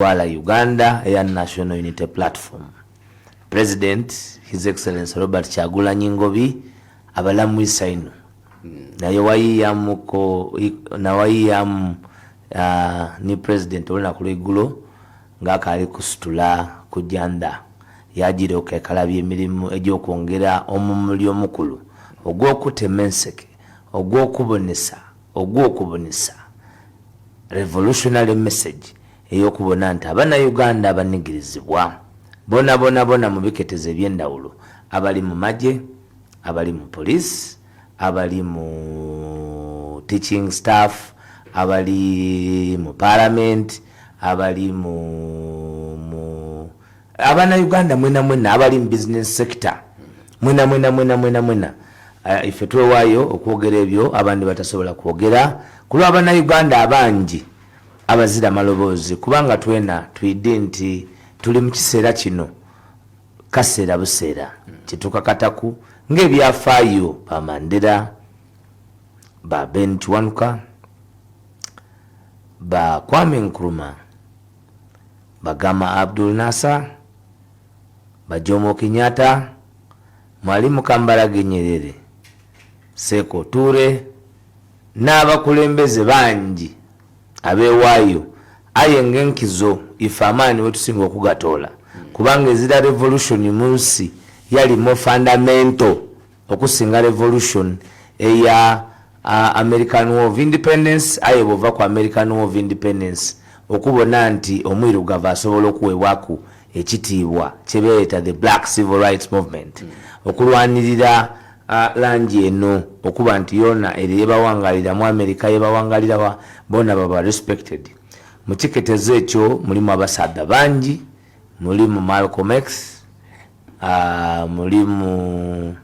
Twala Uganda eya National Unity Platform. President His Excellency Robert Kyagulanyi Ngobi abalamwisa ino naye wayiyamuko nawayiyamu ni president olunaku lweigulo ng'akaali kusitula kujanda yagira okekalabya emirimu egy'okwongera omumuli omukulu ogw'okutema enseke ogw'okubonesa ogw'okubonesa revolutionary message ey'okubona nti Abanauganda abanigirizibwa bona bona bona mu biketezo eby'endawulo, abali mu magye, abali mu police, abali mu teaching staff, abali mu parliament, abali mu mu Abanauganda mwena mwena abali mu business sector mwena mwena mwena mwena mwena, ife twewaayo okwogera ebyo abandi batasobola kwogera ku lw'Abanauganda abangi abazira amaloboozi, kubanga twena twidi nti tuli mu kiseera kino kaseera buseera kyetukakataku ng'ebyafaayo ba Mandela, ba Ben Kiwanuka, ba Kwame Nkrumah, ba Gama Abdul Nasser, ba Jomo Kenyatta, Mwalimu Kambarage Nyerere, Sekou Toure n'abakulembeze bangi abeewaayo, aye ng'enkizo ife amaani wetusinga okugatoola kubanga ezira revolution mu nsi yali more fundamental okusinga revolution eya American War of Independence. Aye bwova ku American War of Independence okubona nti omwirugavu asobola okuweebwaku ekitiibwa kyebeeta the Black Civil Rights Movement, okulwanirira langi eno okuba nti yona eri yebawangalira mu America, yebawangalira bona baba respected. Mu kiketezo ekyo mulimu abasaadha bangi, mulimu Malcolm X, mulimu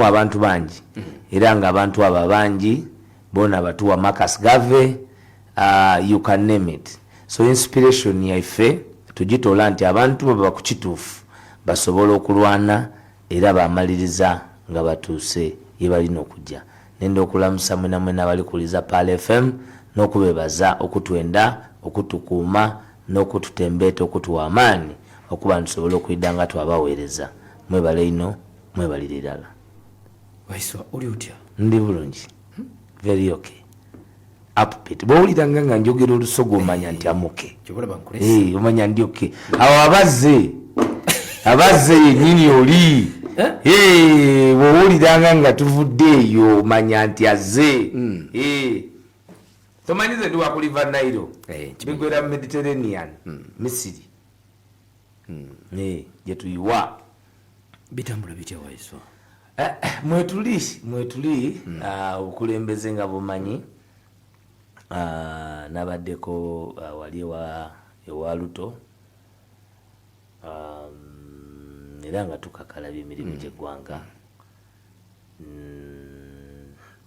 abantu bangi, era nga abantu abo abangi bona batuwa Marcus Garvey, you can name it. So inspiration yaife tugitoola nti abantu baba ku kituufu basobola okulwana era bamaliriza nga batuuse ye balina okujja. Nenda okulamusa mwena mwena abali kuwuliriza Pearl FM n'okubebaza okutwenda, okutukuuma n'okututembeeta, okutuwa amaani okuba ntusobola okwidda nga twabaweereza. Mwebale ino, mwebalire irala. Waiswa, oli otya? Ndi bulungi, very okay, upbeat. Bwowuliranga nga njogera olusoga omanya nti amuke. Kyobalaba nkulese. Omanya ndi okay. Awo abazze abazze yenyini oli. Bwowuliranga nga tuvudde eyo omanya nti azze. Tomanyize ndi wakuliva Nairo. Nkimanyi. Bigwera mu Mediterranean, Misiri. Gyetuyiwa. Bitambula bitya, Waiswa? Mwetuli mwetuli, obukulembeze nga bumanyi. Nabaddeko wali ewa Ruto, era nga tukakalabya emirimu gy'eggwanga.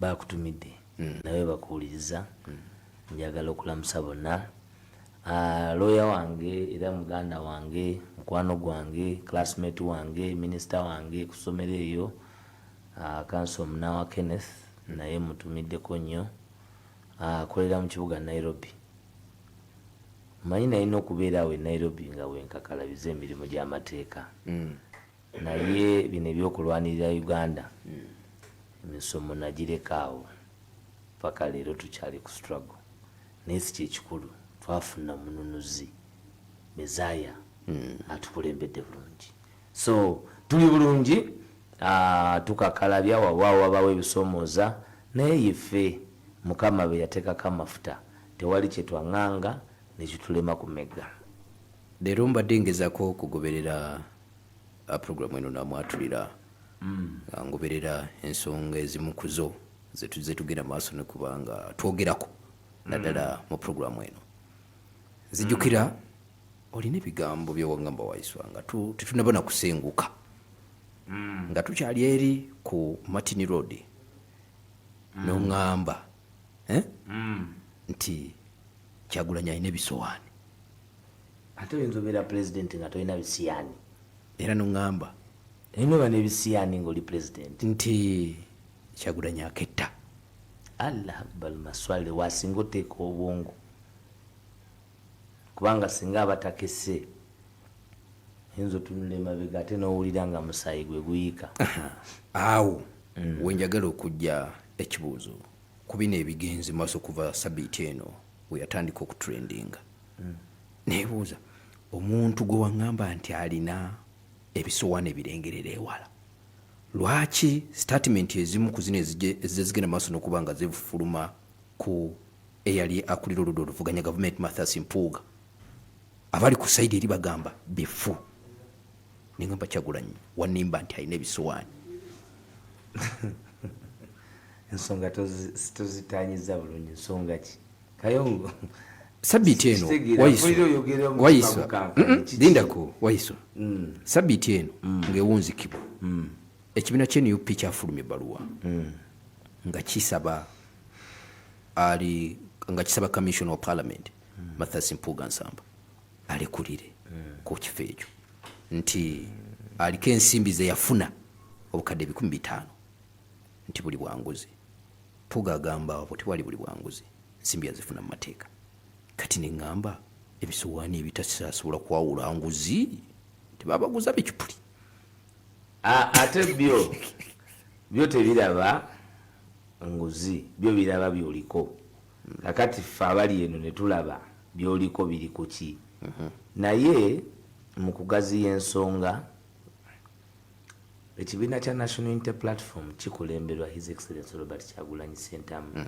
Bakutumidde nawe bakuwuliriza. Njagala okulamusa bonna. Lawyer wange era muganda wange, mukwano gwange, classmate wange, minisita wange ku ssomero eyo, Counsel Munawa Kenneth, naye mutumiddeko nnyo. Akolera mu kibuga Nairobi. Omanyi nalina okubeera awo e Nairobi nga wenkakalabiza emirimu gy'amateeka, naye bino ebyokulwanirira Uganda, emisomo nagireka awo. Paka leero tukyali ku struggle, naye si kyekikulu. Twafuna omununuzi Mezaya atukulembedde bulungi, so tuli bulungi. Tukakalabya wawaawo wabaawo ebisoomooza, naye yeffe Mukama be yateekako amafuta, tewali kyetwaŋŋanga nekitulema kumegga. Leero mbadde ngezako okugoberera programu eno namwatulira nga ngoberera ensonga ezimu ku zo zetuzze tugenda maaso nekuba nga twogerako naddala mu programu eno. Nzijukira olina ebigambo byewagamba, Waiswa, nga tetunaba na kusenguka, nga tukyali eri ku Martin Road, noŋŋamba, eh? Nti Kyagulanyi alina ebisowaani. Ate oyinza obeera pulezidenti nga tolina bisiyaani? Era noŋŋamba olina oba n'ebisiyaani ng'oli pulezidenti. Nti Kyagulanyi aketta. Allah akbar, maswale wasinga oteeka obwongo. Kubanga singa abatakese, oyinza otunula emabega ate n'owulira nga musaayi gwe guyiika. Awo wenjagala okujja ekibuuzo ku bino ebigenze maaso kuva sabiiti eno we yatandika okutrendinga. Nebuuza, omuntu gwe waŋŋamba nti alina ebisowaani ebirengerera ewala, lwaki statement ezimu ku zino ezizze zigenda maaso n'okuba nga zifuluma ku eyali akulira oludda oluvuganya gavumenti Mathias Mpuuga, abali ku side eri bagamba bifu? Nengamba Kyagulanyi wanimba nti alina ebisowaani. Ensonga tozitanyiza bulungi. Nsonga ki, Kayongo? Sabiiti eno waiswa, lindako waiswa. Sabiiti eno ng'ewunzikibwa, ekibiina kye NUP kyafulumya ebbaluwa nga kisaba ali nga kisaba commission wa parliament Mathias Mpuuga Nsamba alekulire ku kifo ekyo, nti aliko ensimbi ze yafuna obukadde 500,000, nti buli bwanguzi. Mpuuga agamba obwo tewali buli bwanguzi, nsimbi yazifuna mu mateeka. Kati neŋŋamba, ebisowaani ebitasobola kwawula nguzi tebabaguza bicupuli? Ate byo tebiraba nguzi, byo biraba byoliko. Kakati ffe abali eno ne tulaba byoliko biri kuki. Naye mu kugaziya ensonga, ekibiina kya National Unity Platform kikulemberwa His Excellence Robert Kyagulanyi Sentamu.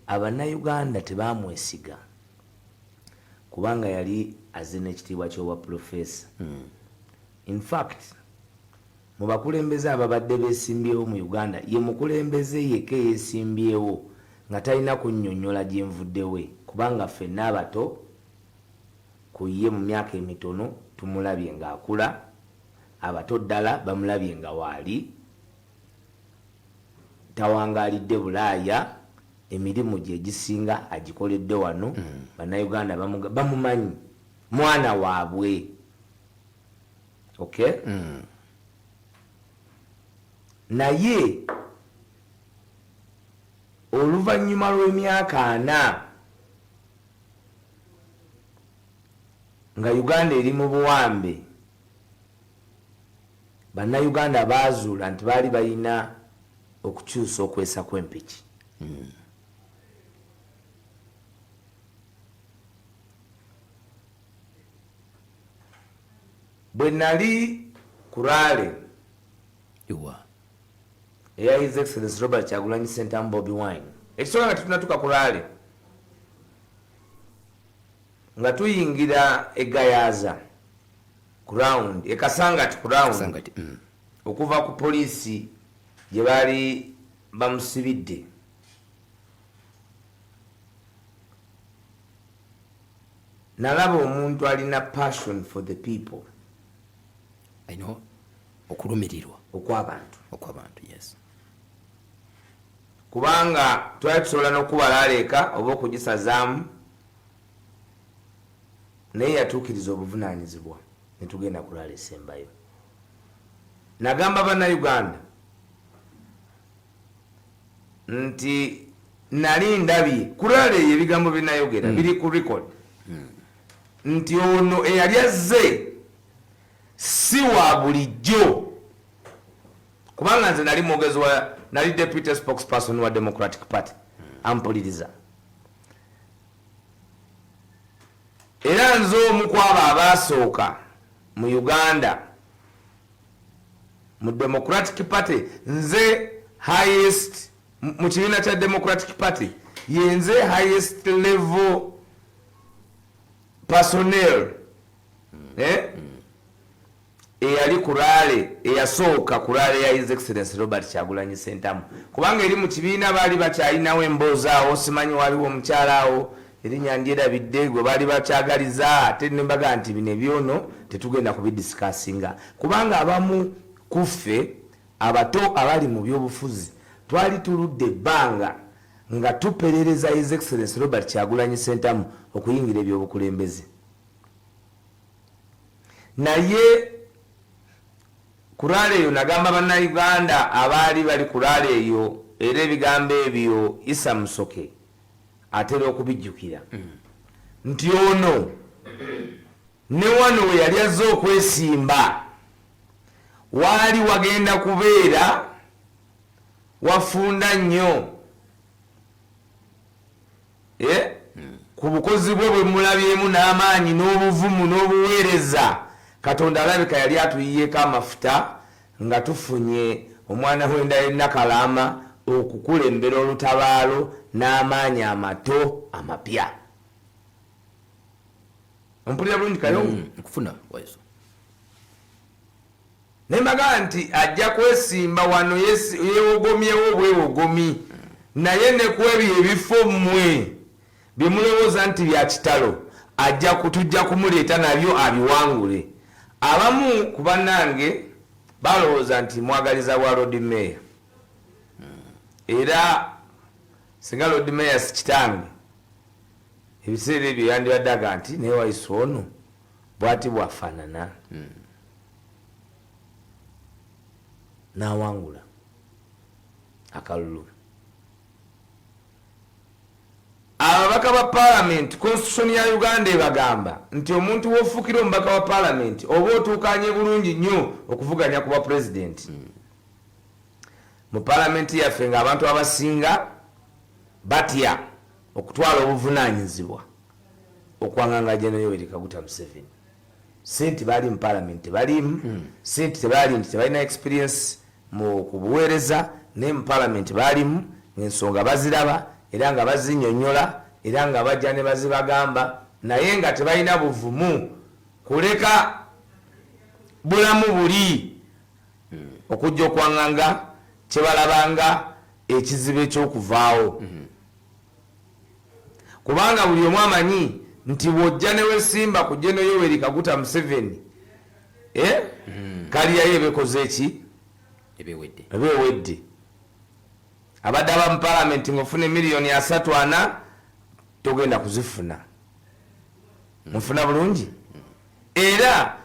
Abannayuganda tebamwesiga kubanga yali azze n'ekitiibwa ky'obwa pulofeesa. In fact, mu bakulembeze ababadde beesimbyewo mu Uganda, ye mukulembeze yekka eyeesimbyewo nga talina kunnyonnyola gyenvuddewe, kubanga ffenna abato ku ye mu myaka emitono tumulabye ng'akula, abato ddala bamulabye nga waali tawangaalidde Bulaaya, emirimu gye egisinga agikoledde wano. Bannayuganda bamumanyi, mwana waabwe, okay? Naye oluvannyuma lw'emyaka 40 nga Uganda eri mu buwambe, Bannayuganda baazuula nti baali balina okukyusa okwesa kw'empiki. Bwe nali ku rally eya His Excellence Robert Kyagulanyi Ssentamu, Bobi Wine, ekisooka nga tetunatuuka ku rally, nga tuyingira egayaza ku round ekasangati ku round okuva ku poliisi gye baali bamusibidde, nalaba omuntu alina passion for the people. Alina okulumirirwa okw'abantu. Okw'abantu, yes. Kubanga twali tusobola n'okubalaaleeka oba okugisazaamu, naye yatuukiriza obuvunaanyizibwa ne tugenda ku rally esembayo. Nagamba Bannayuganda nti nali ndabye ku rally eyo, ebigambo bye nayogera biri ku record, nti ono eyali azze si wa bulijjo, kubanga nze nali mwogezi wa, nali deputy spokesperson wa Democratic Party ampuliriza, era nze omu ku abo abaasooka mu Uganda mu Democratic Party. Nze highest mu kibiina kya Democratic Party, yenze highest level personnel, eh? Eyali ku rally eyasooka, ku rally ya His Excellence Robert Kyagulanyi Sentamu, kubanga eri mu kibiina baali bakyalinawo emboozi awo, simanyi waliwo omukyala awo, erinnya ndyerabidde, gwe baali bakyagaliza. Ate nembaga nti bino ebyono tetugenda kubidiscussinga, kubanga abamu ku ffe abato abali mu byobufuzi twali tuludde ebbanga nga tuperereza His Excellence Robert Kyagulanyi Sentamu okuyingira ebyobukulembeze. Naye ku rally eyo nagamba Bannayuganda abaali bali ku rally eyo, era ebigambo ebyo Isa Musoke atera okubijjukira. Nti ono ne wano we yali azze okwesimba waali wagenda kubeera wafunda nnyo, eh? Ku bukozi bwe bwe mulabyemu n'amaanyi n'obuvumu n'obuweereza, Katonda alabika yali atuyiyeeko amafuta nga tufunye omwana w'enda y'e Nakalaama okukulembera olutabaalo n'amaanyi amato amapya. Ompulira bulungi, Kayongo? Nkufuna, Waiso. Ne mbagamba nti ajja kwesimba wano, yeewogomyewo bwewogomi, naye ne ku ebyo ebifo mmwe bye mulowooza nti bya kitalo, ajja tujja kumuleeta nabyo abiwangule. Abamu ku bannange balowooza nti mwagaliza bwa Lord Mayor, era singa Lord Mayor si kitange, ebiseera ebyo yandibadde aga nti naye Waiswa ono bwati bwafaanana. N'awangula akalulu. Ababaka ba Paalamenti, constitution ya Uganda ebagamba nti omuntu w'ofuukira omubaka wa Paalamenti oba otuukanye bulungi nnyo okuvuganya ku bwa pulezidenti. Mu Paalamenti yaffe ng'abantu abasinga batya okutwala obuvunaanyizibwa okwanganga Gen Yoweri Kaguta Museveni. Si nti baali mu Paalamenti tebaliimu, si nti tebaali nti tebalina experience mu kubuweereza, naye mu Paalamenti baalimu, ng'ensonga baziraba era nga bazinnyonnyola era nga bajja ne bazibagamba, naye nga tebalina buvumu kuleka bulamu buli okujja okwanganga kye balabanga ekizibu eky'okuvaawo. Kubanga buli omu amanyi nti bw'ojja ne wesimba ku Gen Yoweri Kaguta Museveni, eh? Kaliyayo ebekoze eki? Ebewedde. Ebewedde. Abadde aba mu Palamenti ng'ofuna emiliyoni asatu ana, togenda kuzifuna. Mufuna bulungi? Era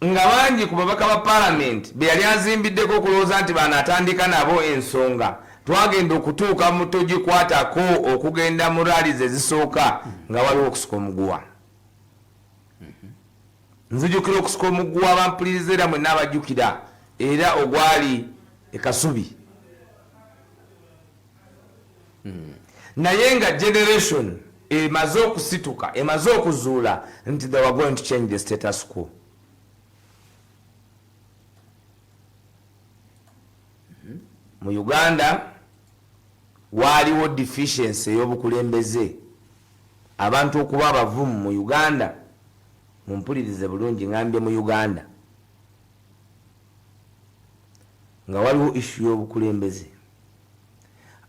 nga bangi ku babaka ba Palamenti be yali azimbiddeko okulowooza nti bano atandika nabo ensonga, twagenda okutuuka mu togikwatako okugenda mu rallies ezisooka nga waliwo okusika omuguwa. Nzijukira okusika omuguwa, bampuliriza era mwenna abajjukira, era ogwali e Kasubi. Naye nga generation emaze okusituka, emaze okuzuula nti they were going to change the status quo. Mu Uganda waaliwo deficiency ey'obukulembeze, abantu okuba abavumu mu Uganda. Mumpulirize bulungi, ngambye mu Uganda nga waliwo issue y'obukulembeze.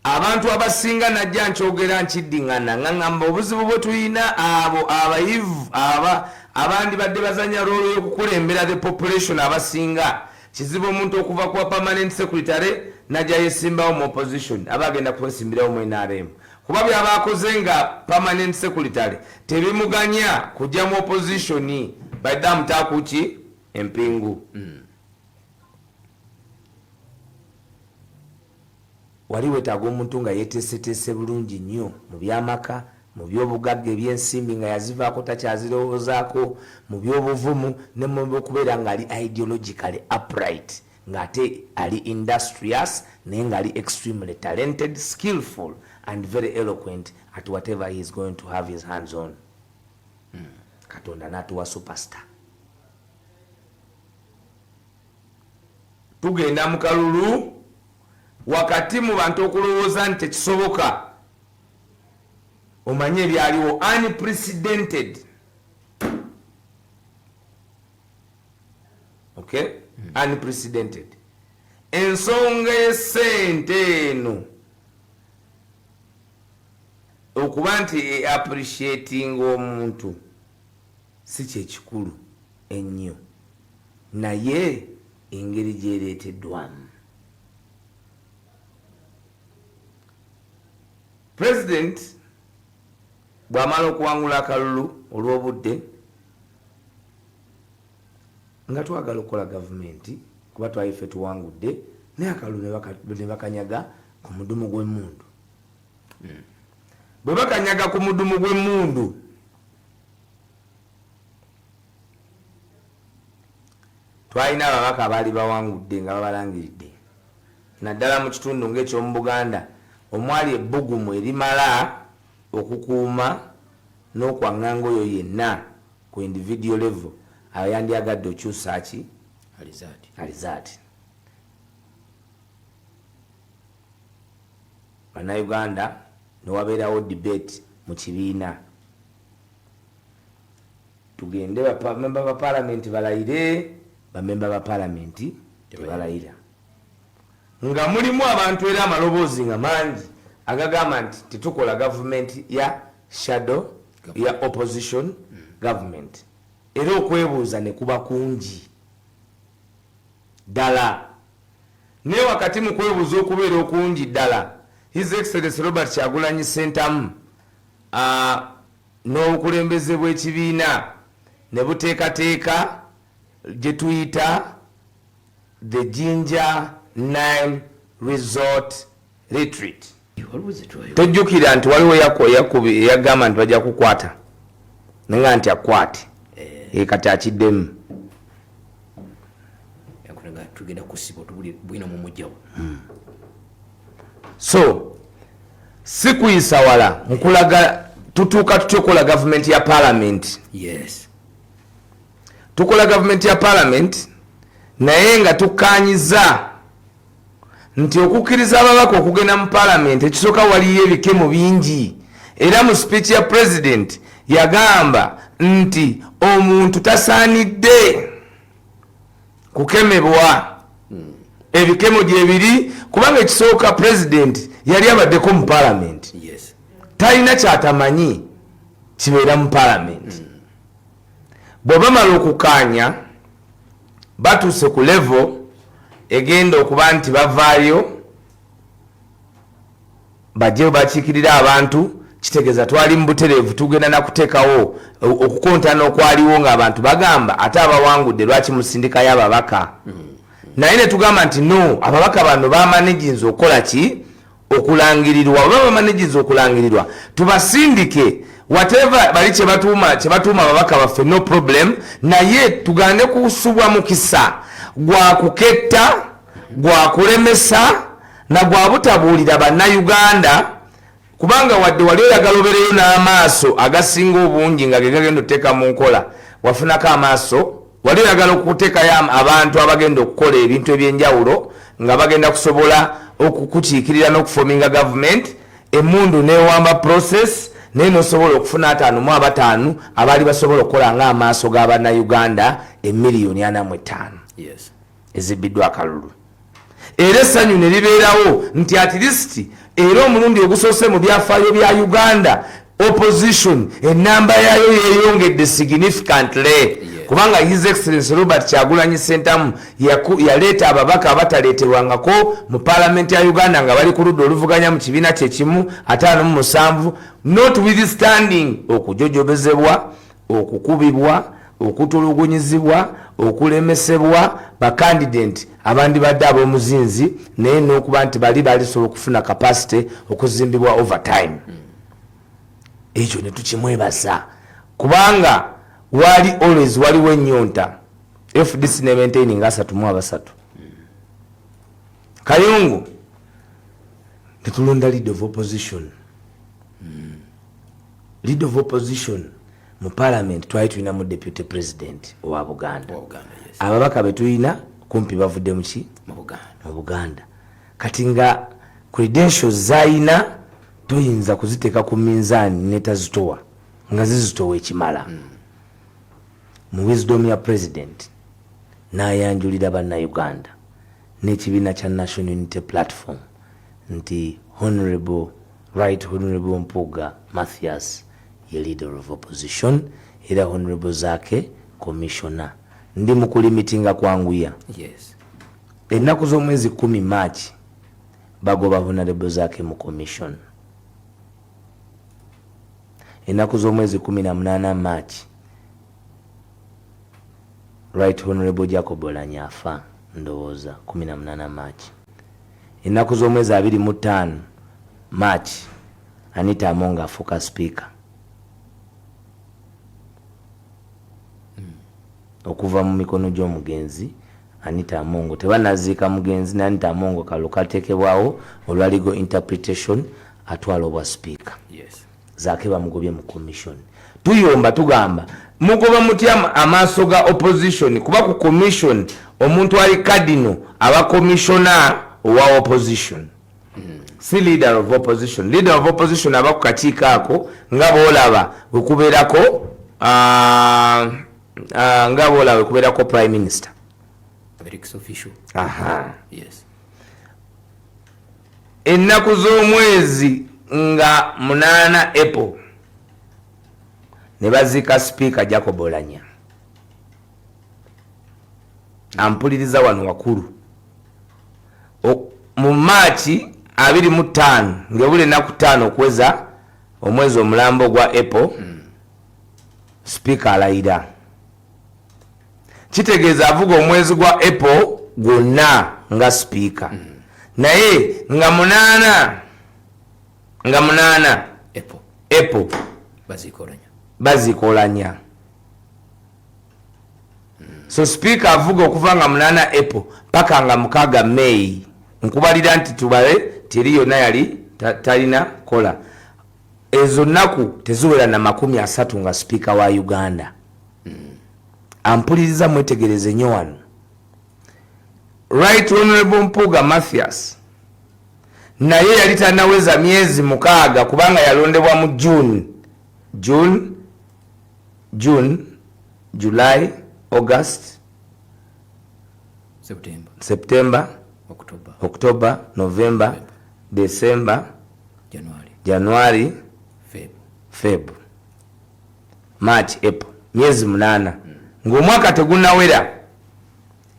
Abantu abasinga najja nkyogera nkiddiŋŋana nga ŋŋamba obuzibu bwe tulina, abo abayivu aba abandibadde bazanya role y'okukulembera the population abasinga, kizibu omuntu okuva kuba permanent secretary najja yesimbawo mu opposition, aba agenda kwesimbirawo mu NRM, kuba byaba akoze nga permanent secretary tebimuganya kujja mu opposition. Baidde amutaakuki empingu. Wali wetaaga omuntu nga yeteeseteese bulungi nnyo mu byamaka, mu byobugagga, ebyensimbi nga yazivaako takyazirowoozaako, mu byobuvumu ne mu okubeera nga ali ideologically upright, ng'ate ali industrious, naye ng'ali extremely talented, skillful and very eloquent at whatever he is going to have his hands on. Katonda n'atuwa superstar. Tugenda mu kalulu wakati mu bantu okulowooza nti tekisoboka. Omanye ebyaliwo unprecedented, okay? Unprecedented. Ensonga y'essente eno okuba nti appreciating omuntu si kyekikulu ennyo, naye engeri gyereeteddwamu. President bw'amala okuwangula akalulu olw'obudde nga twagala okukola gavumenti, kuba twali ffe tuwangudde, naye akalulu ne bakanyaga ku mudumu gw'emmundu. Bwe bakanyaga ku mudumu gw'emmundu, Twalina ababaka abaali bawangudde nga babalangiridde, naddala mu kitundu ng'eky'omu Buganda omwali ebbugumu erimala okukuuma n'okwaŋŋanga oyo yenna ku individual level ayandyagadde okyusa ki alizaati. Bannayuganda ne wabeerawo debate mu kibiina, tugende bamemba ba palamenti balayire, bamemba ba palamenti tebalayira, nga mulimu abantu era amaloboozi nga mangi agagamba nti tetukola gavumenti ya shadow ya opposition government, era okwebuuza ne kuba kungi ddala. Naye wakati mu kwebuuza okubeera okungi ddala, His Excellency Robert Kyagulanyi Ssentamu n'obukulembeze bw'ekibiina ne buteekateeka gye tuyita the Jinja Nile Resort Retreat. Tojjukira nti waliwo eyagamba nti bajja kukwata naye nti akwate eh. Kati akiddemu. Tugenda kusiba bwino mumujjawo. So si kuyisa wala nkulaga tutuuka tutya okukola gavumenti ya palamenti. Yes. Tukola gavumenti ya palamenti naye nga tukkanyiza nti okukkiriza ababaka okugenda mu palamenti, ekisooka waliyo ebikemo bingi, era mu speech ya president yagamba nti omuntu tasaanidde kukemebwa. Ebikemo gyebiri kubanga ekisooka president yali abaddeko mu palamenti, talina kyatamanyi kibeera mu palamenti. Bwe bamala okukaanya, batuuse ku level egenda okuba nti bavaayo bajje bakiikirira abantu. Kitegeeza twali mu butereevu, tugenda nakuteekawo okukontana okwaliwo ng'abantu bagamba ate abawangudde lwaki musindikayo ababaka, naye ne tugamba nti no, ababaka bano bamanaginze okukola ki? Okulangirirwa. Oba bamanaginze okulangirirwa, tubasindike whatever bali kyebatuuma ababaka baffe, no problem, naye tugande kusubwa mukisa gwa kuketta, gwa kulemesa na gwa butabuulira Bannayuganda, kubanga wadde wali oyagala obeereyo n'amaaso agasinga obungi nga ge gagenda otuteeka mu nkola, wafunako amaaso, wali oyagala okuteekayo abantu abagenda okukola ebintu ebyenjawulo nga bagenda kusobola okukukiikirira n'okuforminga gavumenti, emundu newamba process, naye nosobola okufuna 55 abaali basobola okukola ng'amaaso g'Abannayuganda emiliyoni 45 ezibbiddwa akalulu. Era essanyu ne libeerawo nti at least era omulundi ogusoose mu byafaayo bya Uganda, opposition enamba yaayo yeeyongedde significantly, kubanga His Excellence Robert Kyagulanyi Sentamu yaleeta ababaka abataleeterwangako mu palamenti ya Uganda nga bali ku ludda oluvuganya mu kibiina kyekimu, 57, notwithstanding okujojobezebwa, okukubibwa, okutulugunyizibwa, okulemesebwa bakandidate abandibadde ab'omuzinzi, naye n'okuba nti bali balisobola okufuna capacity okuzimbibwa over time. Ekyo ne tukimwebaza kubanga wali always waliwo ennyonta. FDC ne maintaining 33. Kayungu netulonda leader of opposition. Leader of opposition mu parliament twali tulinamu deputy president owa Buganda. Ababaka betulina kumpi bavudde muki? Mu Buganda. Kati nga credentials zayina toyinza kuziteeka ku minzaani netazitowa nga zizitowa ekimala. Mu wisdom ya president n'ayanjulira Bannayuganda n'ekibiina kya National Unity Platform nti Honorable, Right Honorable Mpuuga Mathias ye leader of opposition, era Honorable Zaake commissioner. Ndi mu kulimitinga kwanguya. Ennaku z'omwezi 10 March bagoba Honorable Zaake mu commission. Ennaku z'omwezi 18 March Right Honorable Jacob Olanya afa, ndowooza 18 March. Ennaku z'omwezi 25 March Anita Among afuuka speaker okuva mu mikono gy'omugenzi. Anita Amongo tebanaziika mugenzi ne Anita Amongo kalulu kateekebwawo olwa legal interpretation atwala obwa sipiika. Yes. Zaake bamugobye mu commission. Tuyomba tugamba mugoba mutya amaaso ga opposition, kuba ku commission omuntu ali cardinal aba commissioner owa opposition, si leader of opposition. Leader of opposition aba ku kakiiko ako nga bwolaba wekubeerako, nga bwolaba wekubeerako prime minister. Ex official. Aha. Yes. Ennaku z'omwezi nga 8 April ne baziika sipiika Jacob Olanya. Ampuliriza wano wakulu, mu Maaki 25, ng'ebula ennaku 5 okuweza omwezi omulambo gwa April, sipiika alayira. Kitegeeza avuga omwezi gwa April gwonna nga sipiika, naye nga 8 April. April. Baziika Olanya. Baziika Olanya. So sipiika avuga okuva nga 8 April paka nga 6 May. Nkubalira nti tubale teri yonna yali talina kola. Ezo nnaku teziwera na 30 nga sipiika wa Uganda. Ampuliriza mwetegereze nnyo wano. Right Honorable Mpuuga Mathias naye yali tanaweza myezi 6, kubanga yalondebwa mu June, July, August, September. September, October. October, November, December, January. January, Feb. Feb, March, April, myezi 8 ng'omwaka tegunawera.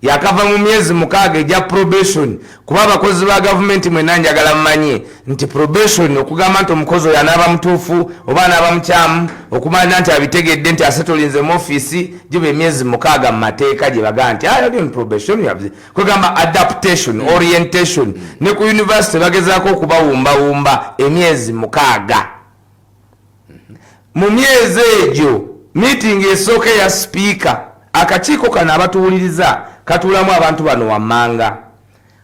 Yakava mu myezi 6 egya probation, kuba abakozi ba gavumenti mwenna njagala mmanye nti probation okugamba nti omukozi oyo anaaba mutuufu oba anaaba mukyamu, okumanya nti abitegedde nti asetolinze mu ofiisi, giba emyezi 6 mu mateeka gye bagaa nti ali on probation, you have kwegamba adaptation, orientation. Ne ku university bagezaako okubawumbawumba emyezi 6. Mu myezi egyo meeting esooka eya sipiika, akakiiko kano abatuwuliriza katuulamu abantu bano wammanga: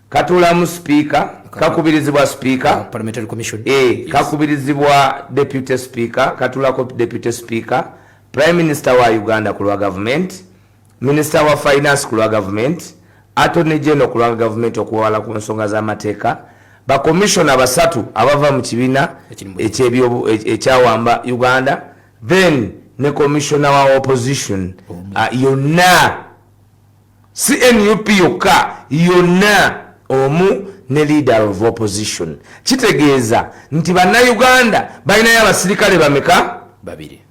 katuulamu sipiika, kakubirizibwa sipiika, Parliamentary Commission. Kakubirizibwa deputy speaker, katulako deputy speaker, prime minister wa Uganda ku lwa government, minister wa finance ku lwa government, attorney general ku lwa government okuwala ku nsonga z'amateeka, bakomishona basatu abava mu kibiina Ekiri mu ekyawamba Uganda, then ne commissioner wa opposition yonna, si NUP yokka, yonna omu, ne leader of opposition. Kitegeeza nti bannayuganda balinayo abasirikale bameka? Babiri.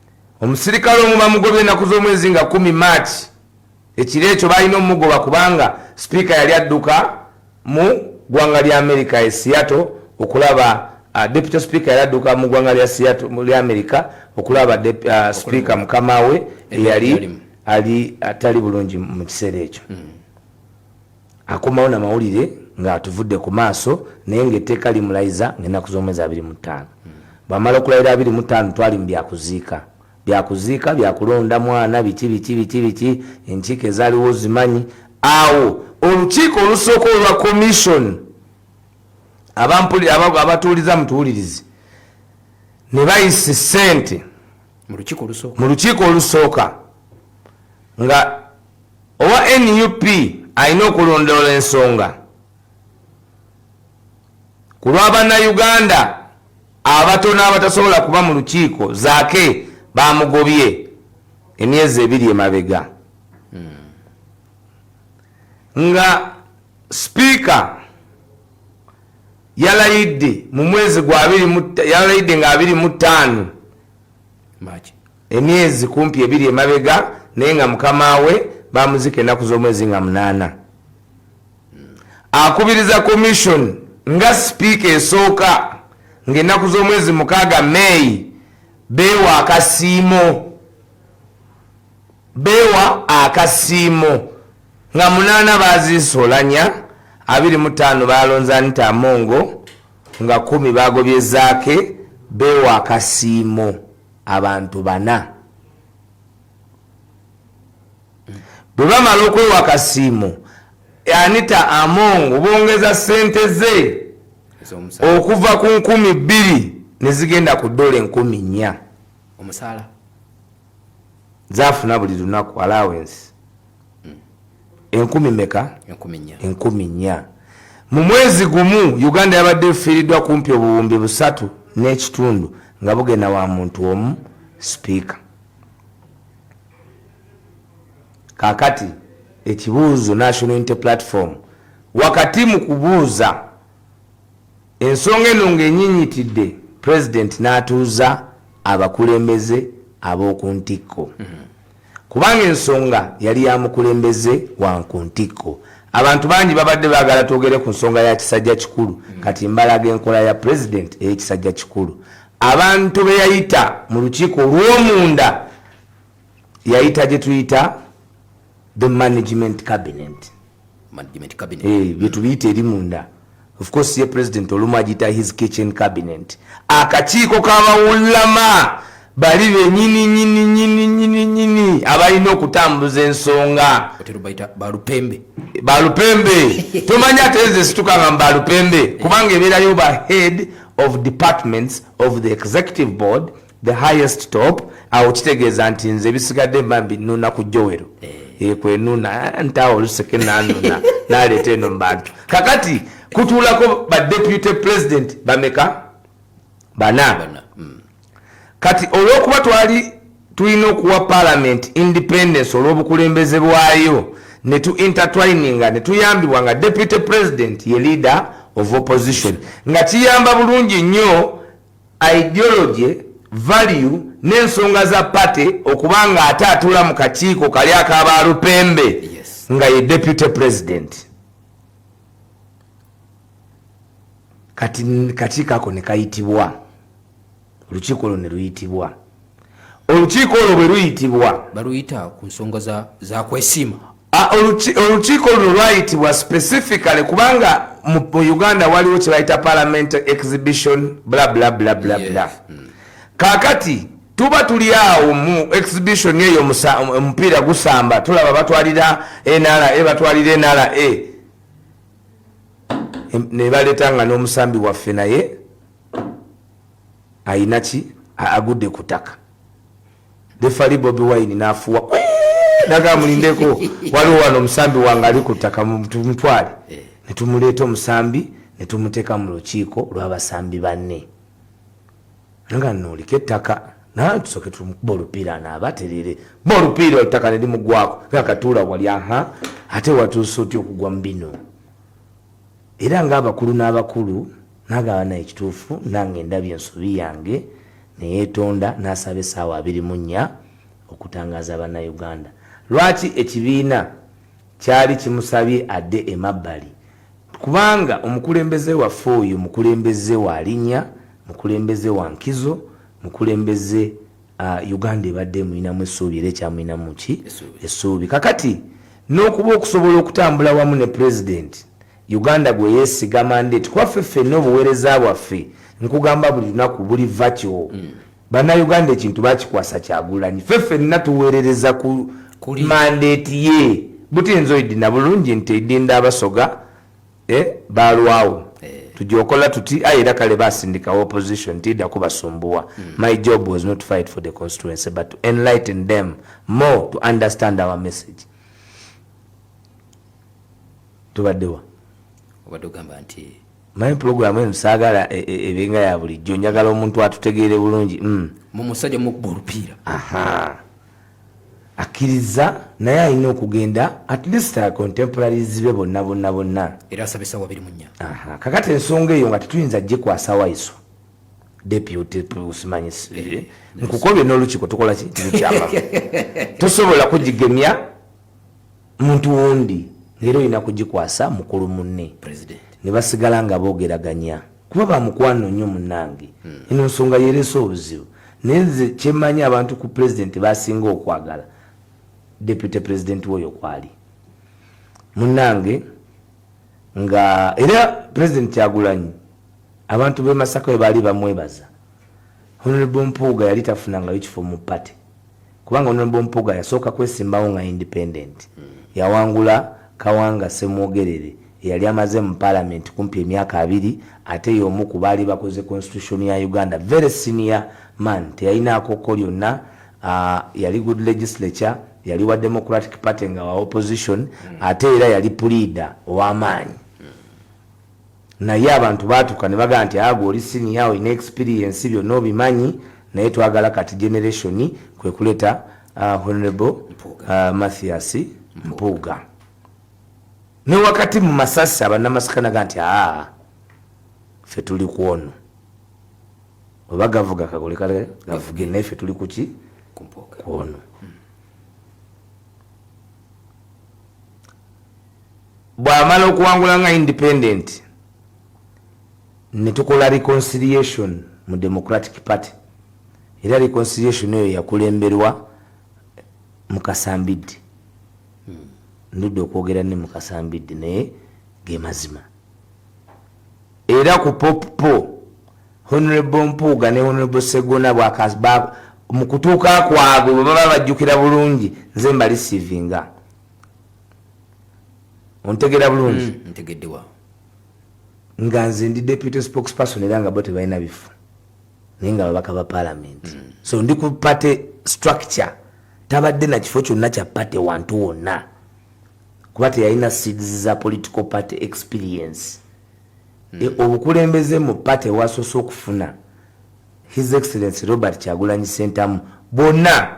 Omusirikale omu bamugobye ennaku z'omwezi nga 10 March. Ekiro ekyo balina omugoba kubanga sipiika yali adduka mu ggwanga lya America e Seattle okulaba, deputy speaker yali adduka mu ggwanga lya Seattle mu lya America okulaba speaker mukama we eyali Yalimu. ali atali bulungi mu kiseera ekyo. Akomawo namawulire ng'atuvudde ku maaso, naye ng'etteeka limulayiza ng'ennaku z'omwezi 25. Bwamala okulayira 25, twali mu byakuziika, byakuziika, byakulonda mwana, biki biki biki biki, enkiiko ezaaliwo zimanyi. Awo olukiiko olusooka olwa commission, abatuuliza mutuwulirizi, ne bayisa essente. Mu lukiiko olusooka. Mu lukiiko olusooka nga owa NUP alina okulondoola ensonga ku lw'abannayuganda abatono abatasobola kuba mu lukiiko. Zaake bamugobye emyezi 2 emabega, nga sipiika yalayidde mu mwezi gwa yalayidde nga 25 March. Emyezi kumpi 2 emabega, naye nga mukama we bamuzika ennaku z'omwezi nga 8. Akubiriza commission nga sipiika esooka ng'ennaku z'omwezi 6 May. Beewa akasiimo, beewa akasiimo nga 8 baziisa Olanya, 25 balonze Anita Amongo, nga 10 bagobye Zaake. Beewa akasiimo abantu bana. Bwe bamala okwewa akasiimo, Anita Among bongeza sente ze okuva ku 2000 ne zigenda ku dola 4000. Omusaala zafuna buli lunaku allowance 1000 meka? 4000. 4000 mu mwezi gumu. Uganda yabadde efiiriddwa kumpi 3.5 buwumbi nga bugenda wa muntu omu, sipiika. Kakati ekibuuzo, National Unity Platform wakati mu kubuuza ensonga eno ng'enyinyitidde, president n'atuuza abakulembeze ab'oku ntikko, kubanga ensonga yali ya mukulembeze wa ku ntikko. Abantu bangi babadde baagala twogere ku nsonga ya kisajja kikulu. Kati mbalaga enkola ya president ey'ekisajja kikulu. Abantu be yayita mu lukiiko olw'omunda, yayita gye tuyita the management cabinet. Management cabinet. Byetubiyita eri munda. Of course ye president olumu agiyita his kitchen cabinet, akakiiko k'abawulama bali benyini nyini nyini nyini nyini abalina okutambuza ensonga. Otera bayita balupembe. Balupembe, tomanyi ate nze situkanga mu balupembe, kubanga ebeerayo ba head of departments of the executive board, the highest top. Awo kitegeeza nti nze ebisigadde mba mbinuna ku jowero. Kwenuna ntaawo oluseke nanuna naleeta eno mu bantu. Kakati kutuulako ba deputy president bameka? Bana. Bana. Kati olwokuba twali tulina okuwa parliament independence olw'obukulembeze bwayo, ne tu intertwininga ne tuyambibwa nga deputy president ye leader of opposition, nga kiyamba bulungi nnyo ideology, value n'ensonga za party, okuba nga ate atuula mu kakiiko kali akabalupembe nga ye deputy president. Kati kakiiko ako ne kayitibwa, olukiiko olwo ne luyitibwa. Olukiiko olwo bwe luyitibwa, baluyita ku nsonga za kwesiima. Olukiiko luno lwayitibwa specifically kubanga mu Uganda waliwo kye bayita parliament exhibition, bla bla bla bla bla. Kaakati tuba tuli awo mu exhibition eyo, omupiira gusamba, tulaba batwalira NRA, batwalira NRA, ne baleeta nga n'omusambi waffe naye ayina ki, agudde ku ttaka. Referee Bobi Wine n'afuwa naga, "Mulindeko, waliwo wano omusambi wange ali ku ttaka, tumutwale." Ne tumuleeta omusambi ne tumuteeka mu lukiiko lw'abasambi banne, nga nno oliko ettaka, naye tusooke tumukuba olupiira anaaba atereere. Ba olupiira, ettaka ne limugwako, nga katuula wali. Aha, ate watuuse otya okugwa mu bino? Era ng'abakulu n'abakulu nagaba naye, "Ekituufu nange ndabye ensobi yange." Neyeetonda n'asaba essaawa 24 okutangaaza Bannayuganda lwaki ekibiina kyali kimusabye adde emabbali, kubanga omukulembeze waffe oyo mukulembeze wa linnya, mukulembeze wa nkizo, mukulembeze Uganda ebadde emulinamu essuubi era ekyamulinamu ki? Essuubi. Essuubi. Kakati n'okuba okusobola okutambula wamu ne president, Uganda gwe yeesiga mandate, kuba ffe ffenna obuweereza bwaffe, nkugamba buli lunaku buli vakyo. Bannayuganda ekintu bakikwasa Kyagulanyi, ffe ffenna tuweerereza ku Kuli. mandate ye. Butinza oidina bulungi nti eidinda Abasoga balwawo. Tujokola tuti aye era kale basindikawo opposition tidda kubasumbuwa. My job was not to fight for the constituency but to enlighten them more to understand our message. Tubaddewa? Obadde ogamba nti Manyi pulogulaamu eno saagala ebenga ya bulijjo, njagala omuntu atutegeere bulungi. Mu musajja mukuba olupiira. Aha, akkiriza naye alina okugenda at least contemporaries be bonna bonna bonna. Era asaba essaawa 24. Aha, kakati ensonga eyo nga tetuyinza gikwasa Waiswa deputy, simanyi nkukobye n'olukiiko tukola ki, tukyamamu, tosobola kugigemya muntu wundi, ngaera olina kugikwasa mukulu munne, president. Ne basigala nga boogeraganya kuba bamukwano nnyo. Munnange, eno nsonga yereese obuzibu, naye nze kyemmanyi abantu ku pulezidenti basinga okwagala deputy president woyo kwali munnange, nga era President Kyagulanyi abantu b'e Masaka bwe baali bamwebaza. Honorable Mpuuga yali tafunangayo kifo mu party, kubanga Honorable Mpuuga yasooka kwesimbawo nga independent, yawangula. Kawanga Ssemwogerere eyali amaze mu Parliament kumpi emyaka 20, ate y'omu ku baali bakoze constitution ya Uganda, very senior man, teyalinaako ko lyonna. Yali good legislature, yali wa Democratic Party nga wa opposition, ate era yali puliida ow'amaanyi. Naye abantu baatuka ne bagamba nti ago oli senior, olina experience, byonna obimanyi, naye twagala kati generation, kwe kuleeta Honorable Mathias Mpuuga. Ne wakati mu masasi, abannamasaka naga nti aa, ffe tuli ku ono, oba gavuga kagole kale gavuge, naye ffe tuli kuki? Ku ono. Bw'amala okuwangula nga independent, ne tukola reconciliation mu Democratic Party, era reconciliation eyo yakulemberwa Mukasambidde. Ndudde okwogera ne Mukasambidde, naye ge mazima. Era ku popo Honorable Mpuuga ne Honorable Segona mu kutuuka kwabwe, bwe baba bajjukira bulungi, nze mbareceivinga. Ontegera bulungi? Ntegeddewa. Nga nze ndi deputy spokesperson, era nga bo tebalina bifo, naye nga babaka ba Parliament. So ndi ku party structure, tabadde na kifo kyonna kya party wantu wonna, kuba teyalina seeds za political party experience. Obukulembeze mu party wasoose okufuna His Excellency Robert Kyagulanyi Sentamu, bonna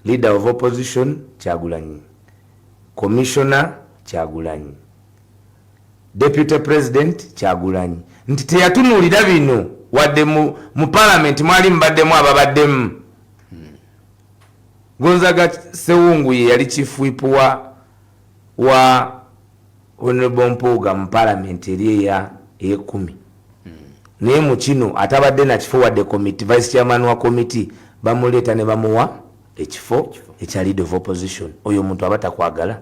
Leader of Opposition Kyagulanyi, Commissioner Kyagulanyi, Deputy President Kyagulanyi, nti teyatunuulira bino wadde mu Parliament mwali mubaddemu ababaddemu. Gonzaga Sewungu ye yali chief whip wa Honorable Mpuuga mu Parliament eri eya eyekumi, naye mu kino atabadde nakifo wadde committee, vice chairman wa committee, bamuleeta ne bamuwa ekifo ekya Leader of Opposition. Oyo omuntu aba takwagala.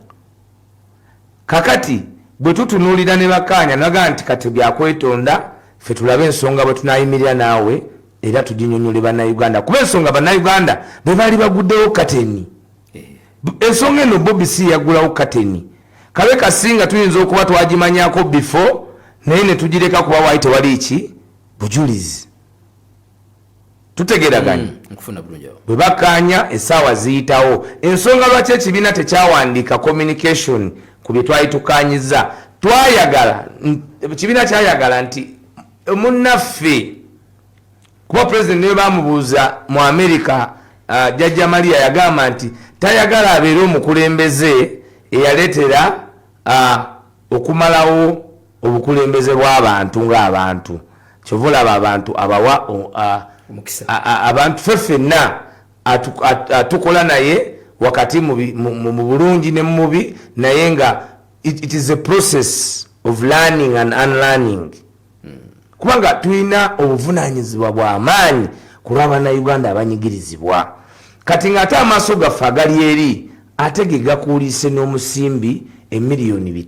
Kakati bwe tutunuulira ne bakkaanya, nagaa nti kati byakwetonda, ffe tulabe ensonga bwe tunayimirira naawe era tuginyonyole Bannayuganda, kuba ensonga Bannayuganda be baali baguddewo kateni. Ensonga eno Bobi si yaggulawo kateni, kabe kasinga tuyinza okuba twagimanyako before, naye ne tugireka kuba waali tewali ki bujulizi. Tutegeraganye? Nkufuna bulungi awo. Bwe bakkaanya, essaawa ziyitawo. Ensonga lwaki ekibiina tekyawandiika communication ku bye twali tukkaanyiza, twayagala, ekibiina kyayagala nti munnaffe, kuba President niwe bamubuuza mu America, Jjajja Maria yagamba nti tayagala abeere omukulembeze eyaleetera okumalawo obukulembeze bw'abantu ng'abantu. Kyova olaba abantu abawa Omukisa. Abantu ffe ffenna atukola naye wakati mu bulungi ne mu bubi, naye nga it is a process of learning and unlearning, kubanga tulina obuvunanyizibwa bw'amaanyi ku lw'Abannayuganda abanyigirizibwa. Kati ng'ate amaaso gaffe agali eri, ate ge gakuulise n'omusimbi 5 miliyoni.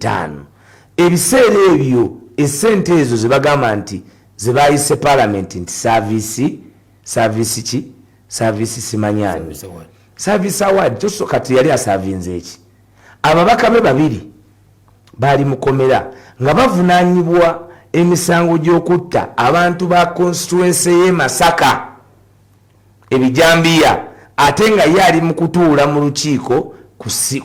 Ebiseera ebyo esente ezo ze bagamba nti ze bayise Palamenti nti service ki, service simanyani. Service award. Service award. Toso kati yali aservinze eki? Ababaka be babiri baali mukomera nga bavunanyibwa emisango gy'okutta abantu ba constituency ye Masaka ebijambiya, ate nga ye ali mu kutuula mu lukiiko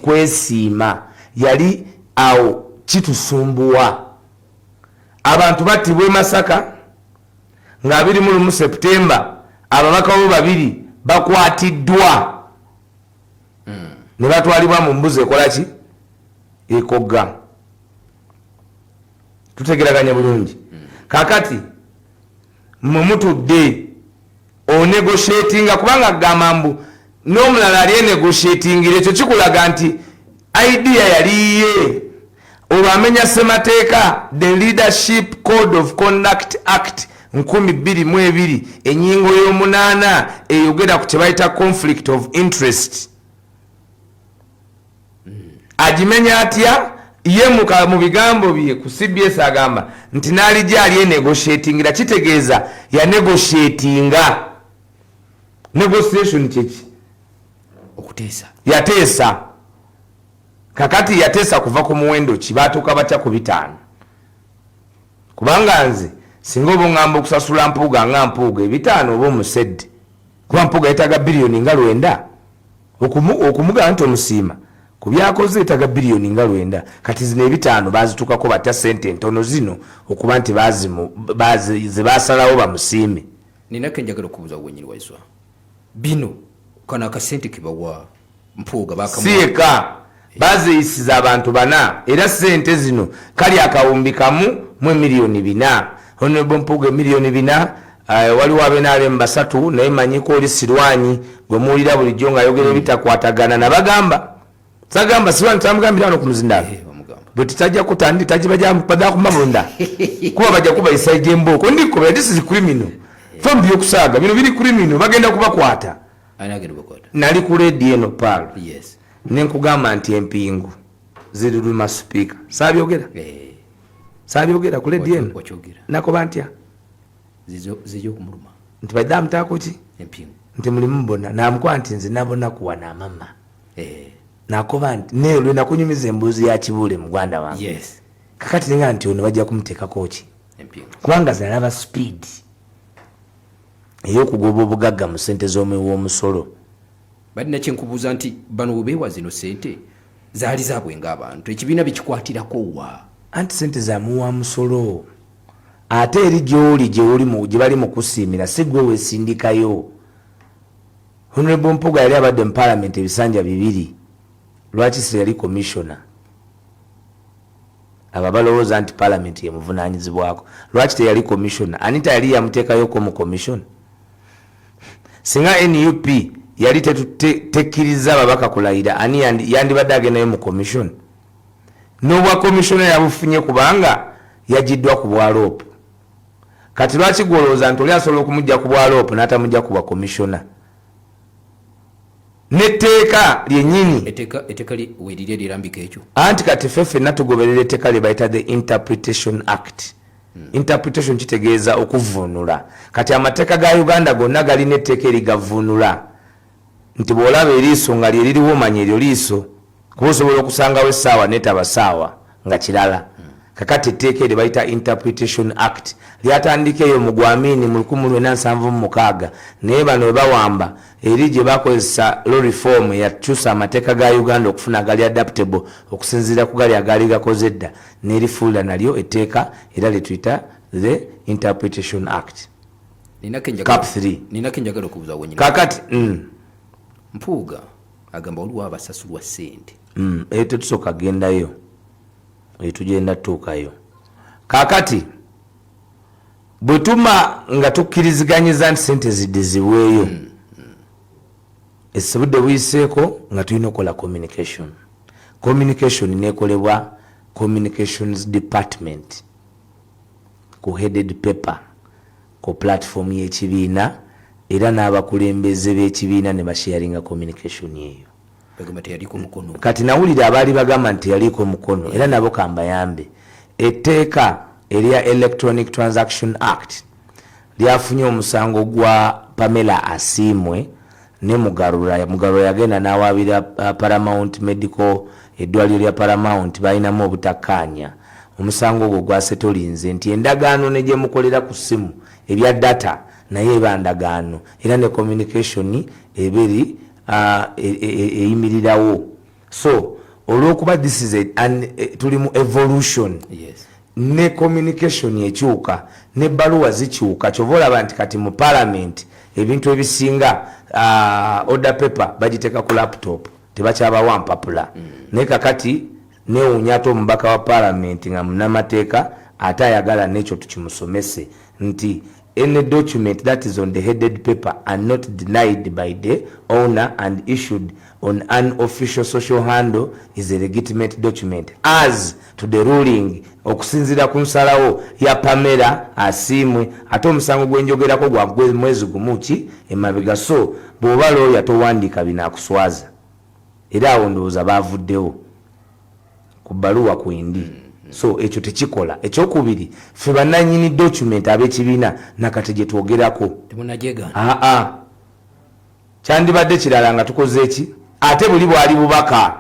kwesiima. Yali awo kitusumbuwa, abantu battibwa e Masaka nga 21 Septemba, ababaka bo babiri bakwatiddwa ne batwalibwa mu mbuzi ekola ki, ekogga. Tutegeraganye bulungi? Kakati mwe mutudde onegotiatinga, kubanga kugamba mbu n'omulala ali enegotiatingira, ekyo kikulaga nti idea yaliye. Olwo amenya ssemateeka, the Leadership Code of Conduct Act 2002, enyingo y'omunaana eyogera ku kyebayita conflict of interest. Agimenya atya ye? Mu bigambo bye ku CBS agamba nti n'alijja ali enegotiatingira, kitegeeza yanegotiatinga. Negotiation kyeki? Okuteesa. Yateesa. Kakati yateesa kuva ku muwendo ki? Batuuka batya ku 5? Kubanga nze singa oba oŋŋamba okusasula Mpuuga nga Mpuuga 5 oba omusedde, kuba Mpuuga yeetaaga biliyoni nga 9 okumugamba nti omusiima ku byakoze, yeetaaga biliyoni nga 9. Kati zino 5 bazituukako batya, sente entono zino, okuba nti ze basalawo bamusiime? Ninako enjagala okubuuza wenyini, Waiswa, bino kano akasente kebawa Mpuuga. Si yekka, bazeyisiza abantu bana, era sente zino kali akawumbi kamu mu emiliyoni 400. Honorable Mpuuga emiliyoni 400. Waliwo abenaalemu basatu, naye manyiko oli Sirwanyi gwe muwulira bulijjo ng'ayogera ebitakwatagana. Nabagamba, sagamba Sirwanyi, tamugambira wano ku muzindaalo. Bamugamba. Bwe titajja kutandi tajibajamunda kuba bajja kubayisa ejembooko. Ndikubera, this is criminal from byokusaaga, bino biri criminal, bagenda kubakwata. Ani agenda bakwata? Nali ku rediyo eno, Paalo, nenkugamba nti empingu ziriruma sipiika. Saabyogera? Saabyogera ku rediyo eno? Wakyogera. Nakoba ntya? Zijja okumuluma. Nti badde amutaako ki? Empingu. Nti mulimu bona namukuba nti nze nabona kuwana amama. Nakoba nti naye lwe nakunyumiza embuuzi ya Kibuule, muganda wange. Kakati nenga nti ono bajja kumuteekako ki? Empingu. Kubanga zinalaba speed ey'okugoba obugagga mu sente z'omuwi w'omusolo. Balina kyenkubuuza nti bano webeewa zino sente zaali zaabwe ng'abantu, ekibiina bikikwatirako wa? Anti sente zamuwa musolo, ate eri gyoli gyewuli gye bali mu kusiimira, si gwe weesindikayo. Honorable Mpuuga yali abadde mu parliament ebisanja bibiri, lwaki si yali commissioner? Abo abalowooza nti parliament yemuvunanyizibwako, lwaki teyali commissioner? Anita yali yamuteekayoko mu commission? Singa NUP yali tekkiriza babaka kulayira, ani yandibadde agendayo mu commission? N'obwa commissioner yabufunye kubanga yagiddwa ku bwa LOP. Kati lwaki gwolowooza nti oli asobola okumujja ku bwa LOP n'atamujja ku bwa commissioner? N'etteeka lyennyini. Etteeka weriri erirambika ekyo? Anti kati ffe ffenna tugoberera etteeka lye bayita the Interpretation Act. Interpretation kitegeeza okuvvuunula. Kati amateeka ga Uganda gonna galina etteeka erigavvuunula, nti bw'olaba eriiso nga lyeririwo, manya eryo liiso, kuba osobola okusangawo essaawa netaba saawa nga kirala. Kakati etteeka eryo bayita Interpretation Act, lyatandika eyo mu Gwamini mu 1976, naye bano we bawamba eri gye bakozesa law reform eyakyusa amateeka ga Uganda okufuna agali adaptable okusinziira ku gali agaali gakoze edda, n'erifuula nalyo etteeka era lyetuyita the Interpretation Act. Cap 3. Ninako enjagala okubuuza wenyini. Kakati Mpuuga agamba waliwo abasasulwa sente. Eyo tetusooka gendayo, eyo tugenda tutuukayo. Kakati bwe tuma nga tukkiriziganyiza nti sente ziddizibweyo, esibudde buyiseeko nga tulina okukola communication. Communication nekolebwa communications department ku headed paper ku platform y'ekibiina, era n'abakulembeze b'ekibiina ne basharinga communication eyo. Bagamba teyaliko mukono. Kati nawulira abaali bagamba nti teyaliiko mukono, era nabo kambayambe. Etteeka erya Electronic Transaction Act lyafunye omusango gwa Pamela Asiimwe ne Mugarura. Mugarura yagenda n'awaabira Paramount Medical, eddwaliro lya Paramount, balinamu obutakkaanya. Omusango ogwo gwasetolinze nti endagaano ne gye mukolera ku ssimu ebya data naye eba ndagaano, era ne communication eba eri eyimirirawo. So olw'okuba this is tuli mu evolution, ne communication ekyuka, n'ebbaluwa zikyuka, kyova olaba nti kati mu parliament ebintu ebisinga, order paper bagiteeka ku laptop, tebakyabawa mpapula. Naye kakati newuunya ate omubaka wa parliament nga munnamateeka ate ayagala n'ekyo tukimusomese nti any document that is on the headed paper and not denied by the owner and issued on an official social handle is a legitimate document as to the ruling, okusinziira ku nsalawo ya Pamela Asiimwe. Ate omusango gwenjogerako gwa mwezi gumu ki emabega. So bw'oba looya towandiika bino, akuswaza. Era awo ndowooza baavuddewo ku bbaluwa kwendi. So ekyo tekikola. Ekyokubiri, ffe bannanyini document ab'ekibiina nakati gye twogerako Temunajegaana? Aa, kyandibadde kirala nga tukoze eki, ate buli bwali bubaka.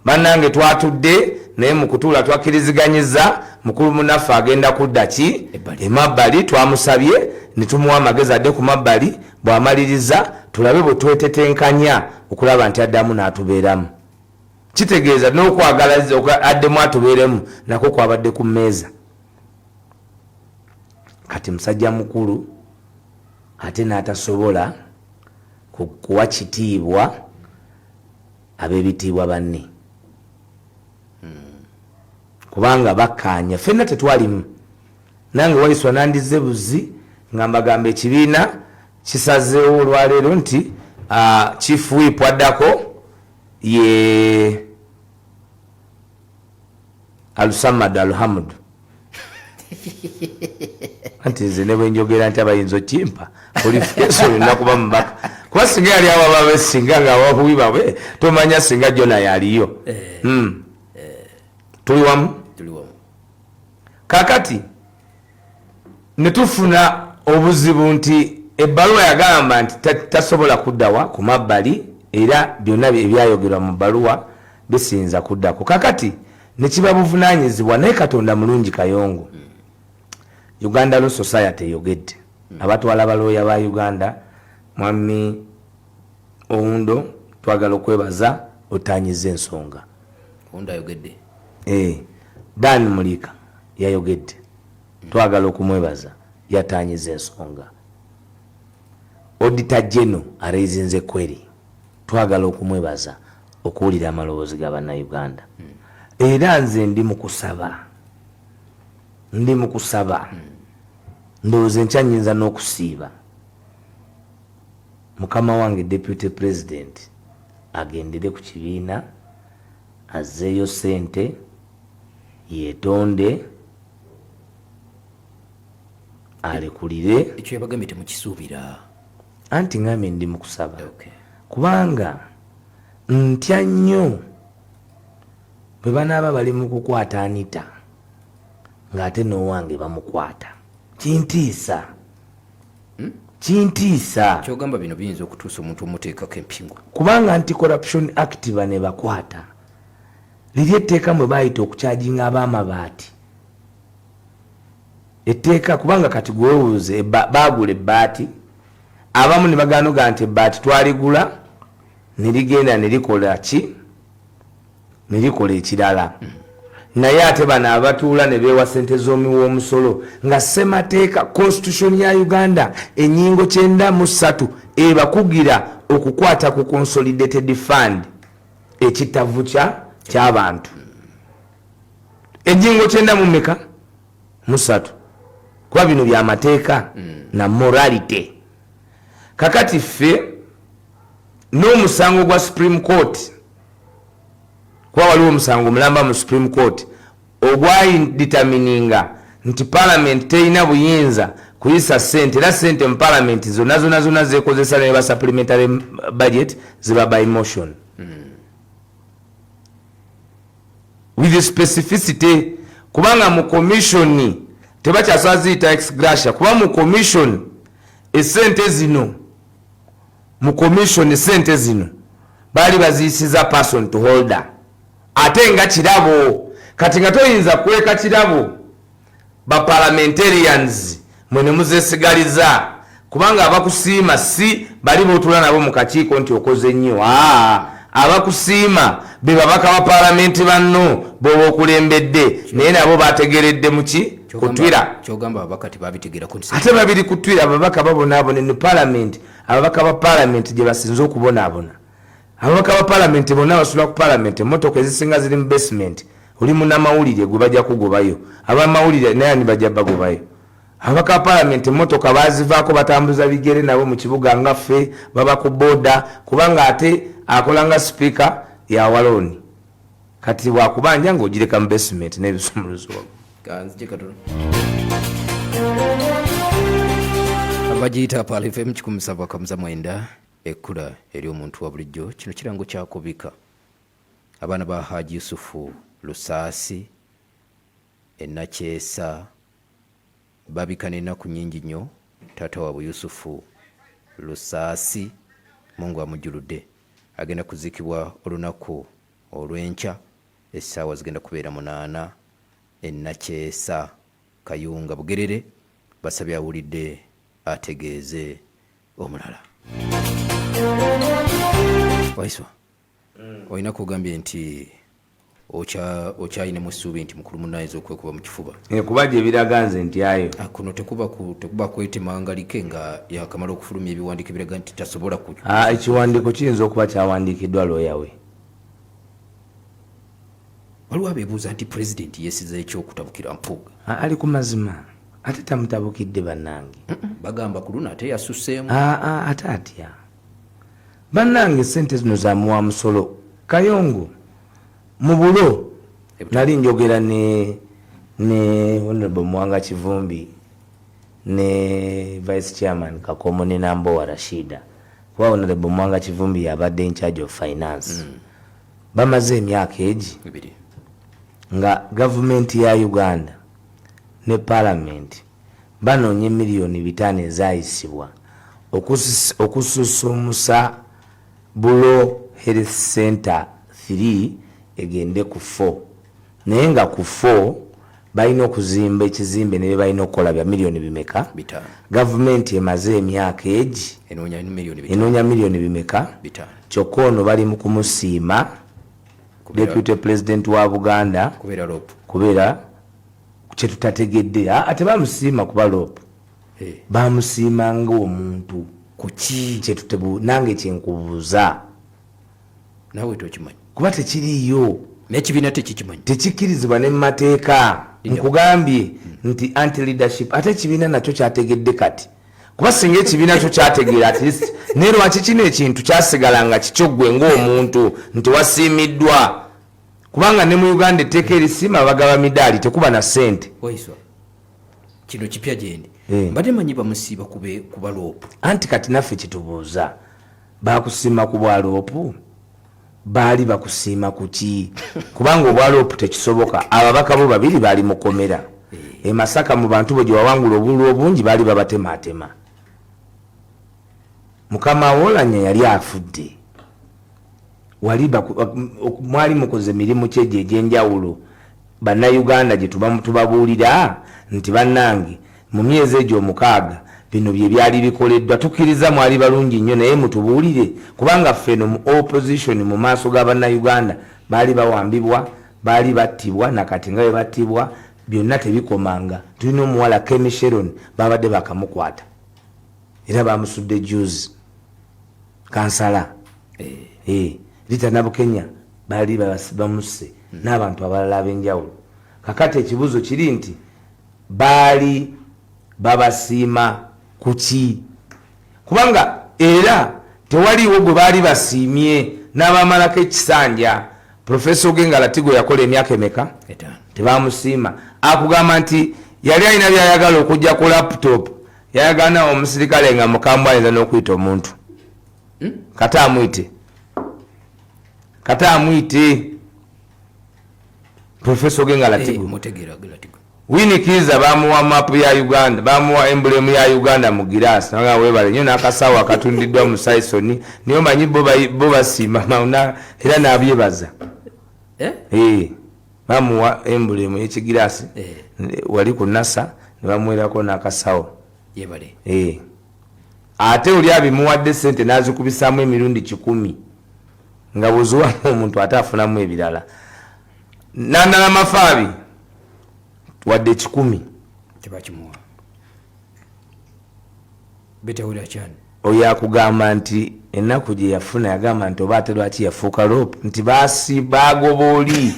Bannange, twatudde naye mu kutuula twakkiriziganyiza mukulu munaffe agenda kudda ki? Ebbali. Emabbali. Twamusabye ne tumuwa amagezi adde ku mabbali, bw'amaliriza tulabe bwe twetetenkanya okulaba nti addamu n'atubeeramu. Kitegeeza n'okwagala addemu atubeeremu nakwo kwabadde ku mmeeza. Kati musajja mukulu ate n'atasobola kuwa kitiibwa ab'ebitiibwa banne, kubanga bakkaanya ffenna tetwalimu. Nange Waiswa nandize buzi nga mbagamba ekibiina kisazeewo olwaleero nti chief whip addako ye Alusamad Alhamud. Anti nze ne bwenjogera nti abayinza okimpa olifeso olina kuba mubaka, kuba singa yali awababe, singa nga awabuwi babwe tomanya singa jona yaliyo. Tuli wamu? Tuli wamu. Kakati ne tufuna obuzibu nti ebbaluwa yagamba nti tasobola kuddawa ku mabbali, era byonna ebyayogerwa mu bbaluwa bisinza kuddako. Kakati nekiba buvunanyizibwa, naye Katonda mulungi. Kayongo, Uganda Law Society eyogedde, abatwala abalooya ba Uganda, Mwami Oundo, twagala okwebaza otanyiza ensonga. Oundo ayogedde. Dan Mulika yayogedde, twagala okumwebaza yatanyiza ensonga. Auditor General araisinze query, twagala okumwebaza okuwulira amaloboozi ga Bannayuganda. Era nze ndi mu kusaba, ndi mu kusaba, ndowooza enkya nyinza n'okusiiba, mukama wange Deputy President agendere ku kibiina azzeeyo sente, yeetonde, alekulire. Ekyo yabagambye temukisuubira. Anti ngambye ndi mu kusaba, kubanga ntya nnyo bwe banaaba bali mu kukwata Anita ng'ate n'owange bamukwata. Kintiisa, kintiisa. Kyogamba bino biyinza okutuusa omuntu omuteekako empingu? Kubanga Anti Corruption Act bane bakwata liri etteeka mwe bayita okucharginga ab'amabaati etteeka, kubanga kati gwewebuuze, baagula ebbaati, abamu ne baganoga nti ebbaati twaligula ne ligenda ne likola ki, ne likola ekirala. Naye ate bano abatuula ne beewa sente z'omuwa omusolo, nga ssemateeka, constitution ya Uganda, ennyingo 93 ebakugira okukwata ku consolidated fund, ekitavu ky'abantu, ennyingo 93 meka? 3, kuba bino byamateeka na morality. Kakati ffe n'omusango gwa Supreme Court, kuba waliwo omusango mulamba mu Supreme Court ogwadetermininga nti Parliament terina buyinza kuyisa sente, era sente mu Parliament zonna zonna zonna zekozesa ne ba supplementary budget ziba by motion with specificity, kubanga mu commission tebakyasobola ziyita ex gratia, kuba mu commission esente zino, mu commission esente zino baali baziyisiza person to holder, ate nga kirabo. Kati nga toyinza kweka kirabo baparliamentarians mwe ne muzesigaliza, kubanga abakusiima si bali botula nabo mu kakiiko nti okoze nnyo. Aa, abakusiima be babaka ba paalamenti banno b'oba okulembedde, naye nabo bategeredde muki? Ku Twitter. Kyogamba ababaka tebabitegeerako nti Ate babiri ku Twitter. Ababaka babonaabona ne paalamenti. Ababaka ba paalamenti gye basinze okubonaabona, ababaka ba paalamenti bonna basula ku paalamenti, emmotoka ezisinga ziri mu basement. Oli munamawulire gwe bajja kugobayo, abamawulire naye ani bajja bagobayo? Ababaka ba paalamenti emmotoka bazivaako, batambuza bigere nabo mu kibuga nga ffe, baba ku boda, kubanga ate akola nga sipiika yawalooni. Kati bwakubanja ng'ogireka mu basement n'ebisumuluzo waggulu. Kanzije katono. Abagiyita Pearl FM 107.9, ekkula eri omuntu wa bulijjo. Kino kirango kyakubika abaana ba Haji Yusufu Lusaasi enakyesa babika n'ennaku nnyingi nnyo. Taata waabwe Yusufu Lusaasi, Mungu amujjuludde, agenda kuziikibwa olunaku. Olw'enkya essaawa zigenda kubeera 8 e Nakyesa, Kayunga, Bugerere. Basabye awulidde ategeeze omulala. Waiswa, olina kugambye nti okyayinemu essuubi nti mukulu munno ayinza okwekuba mu kifuba. Kuba gye biraga nze ntyayo. Kuno tekuba kwetema ngalike nga yakamala okufulumya ebiwandiiko ebiraga nti tasobola ku Ekiwandiiko kiyinza okuba kyawandiikiddwa looya we. Waliwo abeebuuza nti pulezidenti yeesiza ekyokutabukira Mpuuga. Ali ku mazima ate tamutabukidde bannange. Bagamba ku luno ate yasusseemu. Ate atya bannange, sente zino zamuwa musolo. Kayongo mu bulo nali njogera ne Honorable Muwanga Kivumbi ne Vice Chairman Kakomo ne Nambowa Rashida, kuba Honorable Muwanga Kivumbi yabadde in charge of finance. Bamaze emyaka egi 2 nga gavumenti ya Uganda ne Palamenti banoonya 5 miliyoni ezayisibwa okususumusa Bulo Health Center 3 egende ku 4, naye nga ku 4 balina okuzimba ekizimbe ne bye balina okukola bya miliyoni bimeka? 5. Gavumenti emaze emyaka egi enoonya miliyoni 5. Enoonya miliyoni bimeka? 5. Kyokka ono bali mu kumusiima, Deputy President wa Buganda, kubeera LOP. Kubeera kyetutategedde. Tebamusiima kuba LOP. Bamusiima ngaomuntu. Kuki? Kyetutebu nange kyenkubuuza. Naawe tokimanyi? Kuba tekiriiyo. N'ekibiina tekikimanyi. Tekikkirizibwa ne mumateeka. Nkugambye nti anti leadership, ate ekibiina nakyo kyategedde kati, kuba singa ekibiina kyo kyategeera at least. Naye lwaki kino ekintu kyasigala nga kikyo ggwe ng'omuntu nti wasiimiddwa? Kubanga ne mu Uganda etteeka erisiima bagaba midaali, tekuba na ssente. Waiswa, kino kipya gyendi. Eh. Mbadde manyi bamusiiba kuba LOP. Anti kati naffe kyetubuuza, bakusiima ku bwa LOP? Baali bakusiima kuki? Kubanga obwa LOP tekisoboka. Ababaka bo babiri baali mukomera e Masaka, mu bantu bwe gye wawangula obululu obungi baali babatematema. Mukama woolanya yali afudde. Wali mwali mukoze mirimu kyegyo egyenjawulo Bannayuganda gye tubabuulira nti bannange, mu myezi egyo 6 bino bye byali bikoleddwa. Tukkiriza mwali balungi nnyo, naye mutubuulire, kubanga ffe eno mu opposition, mu maaso ga Bannayuganda baali bawambibwa, baali battibwa, nakati nga bwe battibwa byonna tebikomanga. Tulina omuwala Kemi Sharon, babadde bakamukwata era bamusudde juzi, kansala. Rita Nabukenya baali bamusse n'abantu abalala ab'enjawulo. Kakati ekibuuzo kiri nti baali babasiima kuki? Kubanga era tewaliiwo gwe baali basiimye n'abamalako ekisanja. Profesa Ogenga Latigo yakola emyaka emeka? 5. Tebamusiima. Akugamba nti yali alina byayagala okujja ku laptop, yayagala omusirikale nga mukambwe ayinza n'okuyita omuntu. Kate amwite, kate amwite Profesa Ogenga Latigo. Mutegeera Latigo. Winnie Kiiza bamuwa mapu ya Uganda, bamuwa emblem ya Uganda mu girasi, naga webale nyo n'akasawo akatundiddwa mu Saisoni. Niyo manyi bo basiima era n'abyebaza. Eh? Eh, bamuwa emblem y'ekigirasi wali ku NASA ne bamuwerako n'akasawo. Yebale. Eh. Ate oli abimuwadde sente n'azikubisaamu emirundi 100, nga bw'oziwamu omuntu ate afunamu ebirala. Nandala Mafaabi wadde 100. Tebakimuwa. Betawera kyani. Oyo akugamba nti ennaku gye yafuna, yagamba nti oba ate lwaki yafuuka LOP, nti baasi bagoba oli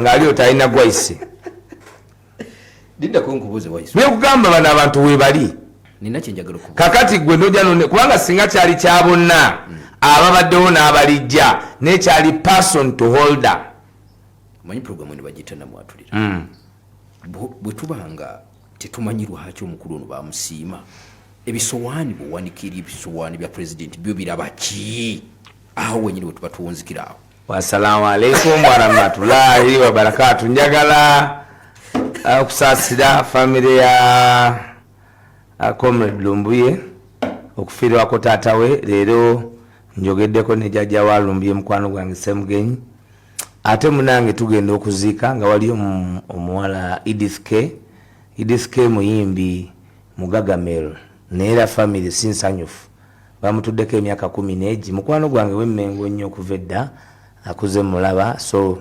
ng'ali otalina gwayise. Lindako nkubuuze, Waiswa. Nekugamba bano abantu weebali. Nina kyenjagala okubuuza. Kakati gwe noja none, kubanga singa kyali kya bonna ababaddewo n'abalijja, nekyali person to holder. Omanyi programu eno bagiyita Namwatulira. Bwe tuba nga tetumanyi lwaki omukulu ono bamusiima, ebisowaani bwewanikira ebisowaani bya pulezidenti byo biraba ki? Awo wenyini wetuba tuwunzikira awo. Wassalamu alaikum warahmatullahi wabarakatu. Njagala okusaasira famire ya Comrade Lumbuye okufiirwako taata we leero. Njogeddeko ne jjajja wa Lumbuye, mukwano gwange Semugenyi. Ate munange tugenda okuziika nga waliyo omuwala Edith K. Edith K muyimbi mugagamel, naye era family si nsanyufu, bamutuddeko emyaka 10 n'egi. Mukwano gwange w'Emmengo nnyo okuva edda, akuze mulaba. So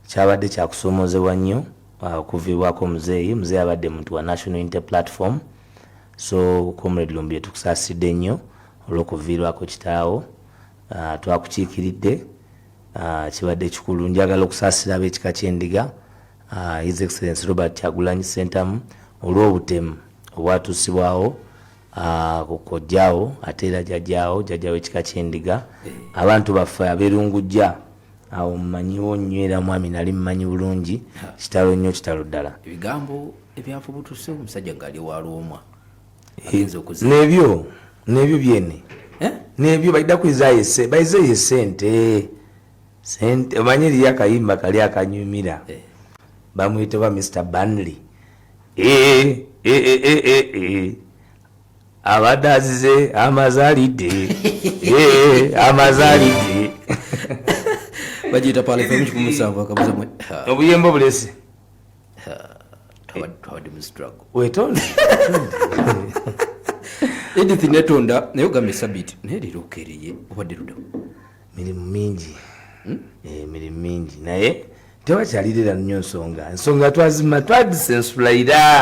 kyabadde kyakusoomozebwa nnyo okuviibwako muzeeyi. Muzeeyi abadde muntu wa National Unity Platform. So Comrade Lumbuye, tukusaasidde nnyo olw'okuviirwako kitaawo. Twakukiikiridde, kibadde kikulu. Njagala okusaasira ab'ekika ky'Endiga, His Excellence Robert Kyagulanyi Sentamu, olw'obutemu obwatuusibwawo ku kojjaawo ate era jjajjaawo, jjajja w'ekika ky'Endiga. Abantu baffe abeerungujja awo mmanyiwo nnyo, era mwami nali mmanyi bulungi. Kitalo nnyo, kitalo ddala. Ebigambo ebyafubutuse omusajja ng'ali walwomwa agenza okuzi Nebyo byene. Eh? Nebyo baida kwizayo, baizeyo esente, sente. Omanyi eriyo akayimba kali akanyumira. Bamuyita ba Mr Banley. Eh, eh, eh, eh, eh, eh. Abadde azize amazaalidde. Eh, amazaalidde. Bagiyita Pearl FM 107 akabuza mwe. Obuyembe bulese. Twabadde mu struggle. Wetonde. Edith Netonda, naye ogambye sabiti, naye leero okeereye, obadde ludda? Mirimu mingi. Eh, mirimu mingi, naye tewakyalirira nnyo nsonga. Ensonga twazima, twazisensulayira.